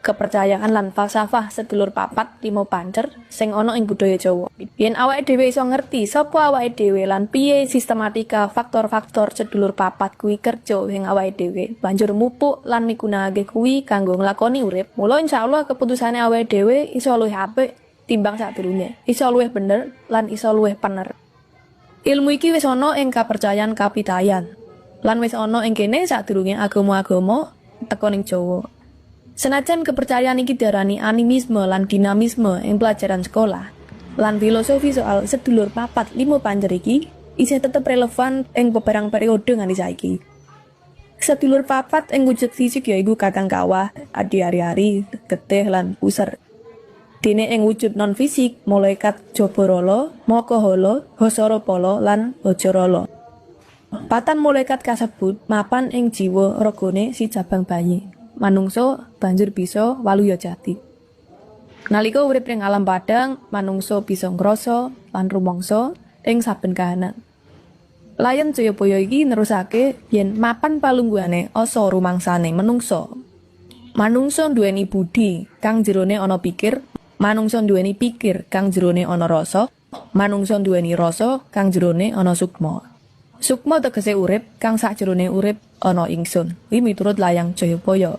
Kepercayaan lan falsafah sedulur papat limo pancer sing ana ing budaya Jawa. Yen awake dhewe iso ngerti sapa awake dhewe lan piye sistematika faktor-faktor sedulur papat kuwi kerja ing awake dhewe, banjur mupuk lan migunakake kuwi kanggo nglakoni urip, mula insyaallah keputusane awake dhewe iso luwih apik timbang sadurunge, iso luwih bener lan iso luwih pener. Ilmu iki wis ana ing kapercayan kapitayan lan wis ana ing kene sadurunge agama-agama teka ning Jawa. Senajan kepercayaan iki diarani animisme lan dinamisme ing pelajaran sekolah, lan filosofi soal sedulur papat limo pancer iki isih tetep relevan ing beberang periode nganti saiki. Sedulur papat ing wujud fisik yaiku Kakang Kawah, Adi Ari-ari, Getih lan User. Dene ing wujud non fisik, malaikat Jabarala, Makahala, Hosarapala lan Bajarala. Patan malaikat kasebut mapan ing jiwa ragane si jabang bayi. Manungsa banjur bisa waluya jati. Nalika urip ing alam padang, manungsa bisa ngrasa lan rumangsa ing saben kahanan. Layan Jayabaya iki nerusake yen mapan palungguhane asa rumangsane menungsa. Manungsa nduweni budi kang jerone ana pikir, manungsa nduweni pikir kang jerone ana rasa, manungsa nduweni rasa kang jerone ana sukma. Sukma tegese urip kang sakjerone urip ana ingsun. Kuwi miturut layang Jayabaya.